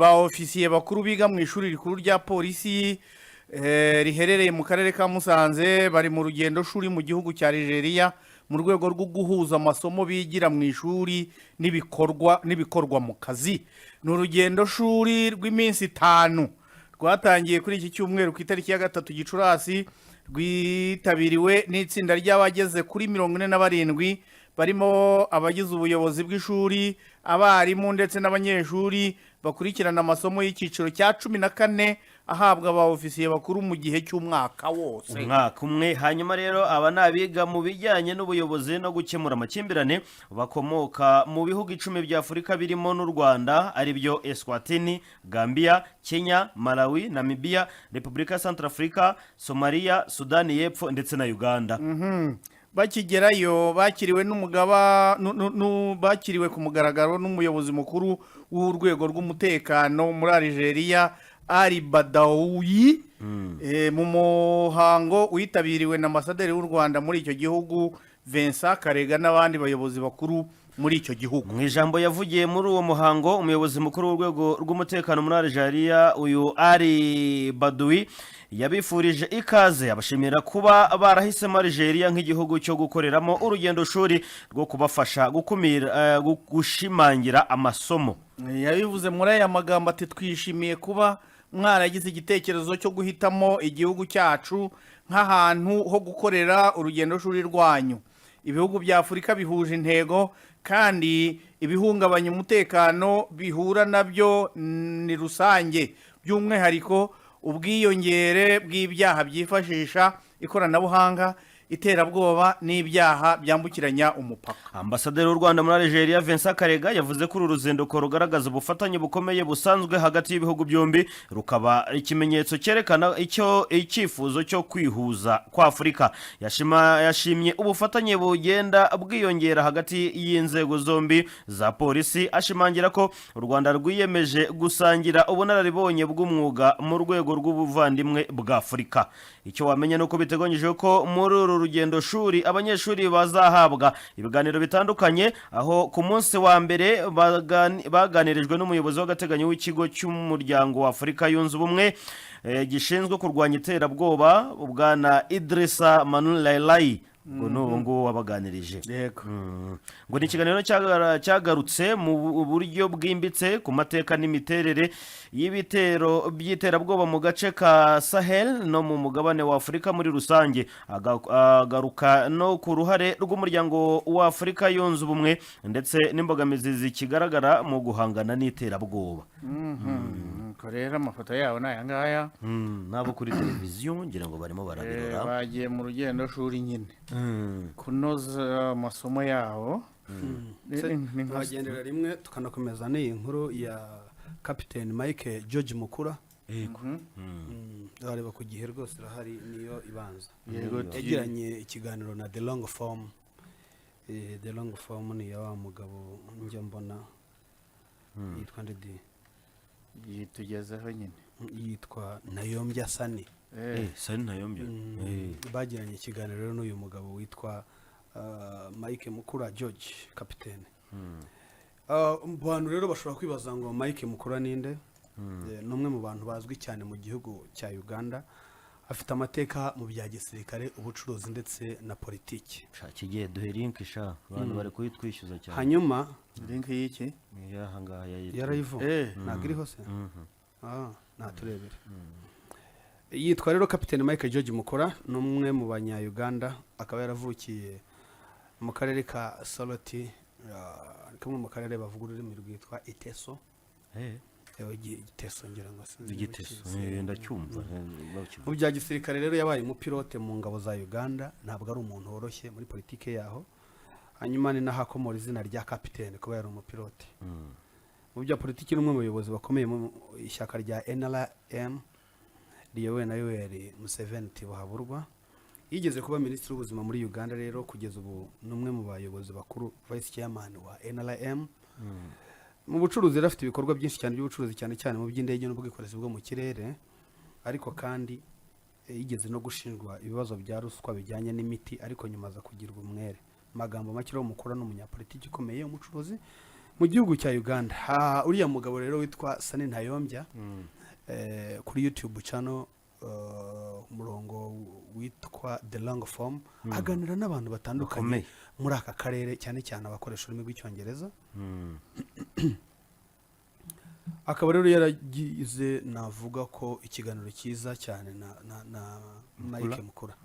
Ba ofisiye bakuru biga mu ishuri rikuru rya polisi riherereye mu karere ka Musanze bari mu rugendo shuri mu gihugu cya Nigeria mu rwego rwo guhuza amasomo bigira mu ishuri n'ibikorwa mu kazi. Ni urugendo shuri rw'iminsi 5 rwatangiye kuri iki cyumweru ku itariki ya 3 Gicurasi, rwitabiriwe n'itsinda ry'abageze kuri 47 barimo abagize ubuyobozi bw'ishuri, abarimu ndetse n'abanyeshuri bakurikirana amasomo y'icyiciro cya 14 ahabwa aba ofisiye bakuru mu gihe cy'umwaka wose. Umwaka umwe. Hanyuma rero aba ni abiga mu bijyanye n'ubuyobozi no gukemura amakimbirane, bakomoka mu bihugu 10 bya Afurika birimo n'u Rwanda, ari byo Eswatini, Gambia, Kenya, Malawi, Namibia, Repubulika ya Centrafrica, Somaliya, Sudani y'Epfo ndetse na Uganda. Bakigerayo bakiriwe n'umugaba bakiriwe ku mugaragaro n'umuyobozi mukuru w'urwego rw'umutekano muri Algeria, Ali Badawi, mu muhango witabiriwe na ambasaderi w'u Rwanda muri icyo gihugu, Vincent Karega, n'abandi bayobozi bakuru muri icyo gihugu. Mu ijambo yavugiye muri uwo muhango, umuyobozi mukuru w'urwego rw'umutekano muri Algeria, uyu Ali Baduwi, yabifurije ikaze, abashimira kuba barahisemo Algeria nk'igihugu cyo gukoreramo urugendo shuri rwo kubafasha gukumira gushimangira amasomo. Yabivuze muri aya magambo, ati: "Twishimiye kuba mwaragize igitekerezo cyo guhitamo igihugu cyacu nk'ahantu ho gukorera urugendo shuri rwanyu. Ibihugu bya Afurika bihuje intego kandi ibihungabanya umutekano bihura nabyo ni rusange, by'umwihariko ubwiyongere bw'ibyaha byifashisha ikoranabuhanga, iterabwoba n'ibyaha byambukiranya umupaka." Ambasaderi w'u Rwanda muri Algeria, Vincent Karega, yavuze ko uru ruzinduko rugaragaza ubufatanye bukomeye busanzwe hagati y'ibihugu byombi, rukaba ikimenyetso cyerekana icyo icyifuzo cyo kwihuza kwa Afurika. Yashimye ubufatanye bugenda bwiyongera hagati y'inzego zombi za polisi, ashimangira ko u Rwanda rwiyemeje gusangira ubunararibonye bw'umwuga mu rwego rw'ubuvandimwe bwa Afurika. Icyo wamenya ni uko biteganyijwe ko muri uru rugendo shuri abanyeshuri bazahabwa ibiganiro bitandukanye, aho ku munsi wa mbere baganirijwe n'umuyobozi w'agateganyo w'ikigo cy'Umuryango wa Afurika Yunze Ubumwe gishinzwe kurwanya iterabwoba, bwana Idrissa Manulailayi. Ngo ni ubu ngubu wabaganirije. Yego. Ngo ni ikiganiro cyagarutse mu buryo bwimbitse ku mateka n'imiterere y'ibitero by'iterabwoba mu gace ka Sahel no mu mugabane wa Afurika muri rusange. Agaruka no ku ruhare rw'Umuryango wa Afurika Yunze Ubumwe ndetse n'imbogamizi zikigaragara mu guhangana n'iterabwoba. Nuko rero amafoto yabo ni aya ngaya. N'abo kuri televiziyo ngira ngo barimo barabirora. Bagiye mu rugendo shuri nyine kunoza amasomo yabo. Ni Twagendera rimwe tukanakomeza n'iyi nkuru ya Kapiteni Mike George Mukura. Wareba ku gihe rwose, irahari, niyo ibanza. Yego. Yagiranye ikiganiro na The Long Form. The Long Form ni iya wa mugabo njya mbona yitwa ndedi? Yitugezeho nyine. Yitwa Nayombya Sani. Sani Ntayombya. Bagiranye ikiganiro rero n'uyu mugabo witwa Mike Mukura George kapitene. Mu bantu rero bashobora kwibaza ngo Mike Mukura ninde? Ni umwe mu bantu bazwi cyane mu gihugu cya Uganda, afite amateka mu bya gisirikare, ubucuruzi ndetse na politiki. Sha, kigiye duhe link sha, abantu bari kuyitwishyuza cyane. Hanyuma Link y'iki? Y'aha ngaha ya YouTube. Yarayivu ntabwo iriho se? Ah, naturebere. Yitwa rero Kapiteni Mike George Mukora, ni umwe mu banya-Uganda, akaba yaravukiye mu karere ka Soroti, kamwe mu karere bavuga ururimi rwitwa Iteso. Yewe, Igiteso ngira ngo sinzi niba Igiteso. ukizi. Ndacyumva, bakivuga. Mu bya gisirikare rero yabaye umupilote mu ngabo za Uganda, ntabwo ari umuntu woroshye muri politike yaho. Hanyuma ni naho akomora izina rya kapitene, kuba yari umupilote. Mu bya politiki ni umwe mu bayobozi bakomeye mu ishyaka rya NRM riyobowe na Yoweri Museveni Tibuhaburwa. Yigeze kuba minisitiri w'ubuzima muri Uganda. Rero kugeza ubu ni umwe mu bayobozi bakuru, vice chairman wa NRM. Mu bucuruzi rero afite ibikorwa byinshi cyane by'ubucuruzi, cyane cyane mu by'indege n'ubwikorezi bwo mu kirere. Ariko kandi yigeze no gushinjwa ibibazo bya ruswa bijyanye n'imiti, ariko nyuma aza kugirwa umwere. Mu magambo make rero, Mukura ni umunyapolitiki ukomeye, umucuruzi. Mu gihugu cya Uganda. Ha, uriya mugabo rero witwa Sani Ntayombya, kuri YouTube channel, umurongo witwa The Long Form, aganira n'abantu batandukanye Bakomeye. muri aka karere, cyane cyane abakoresha ururimi rw'Icyongereza. Akaba rero yaragize, navuga ko ikiganiro cyiza cyane na Mike Mukura.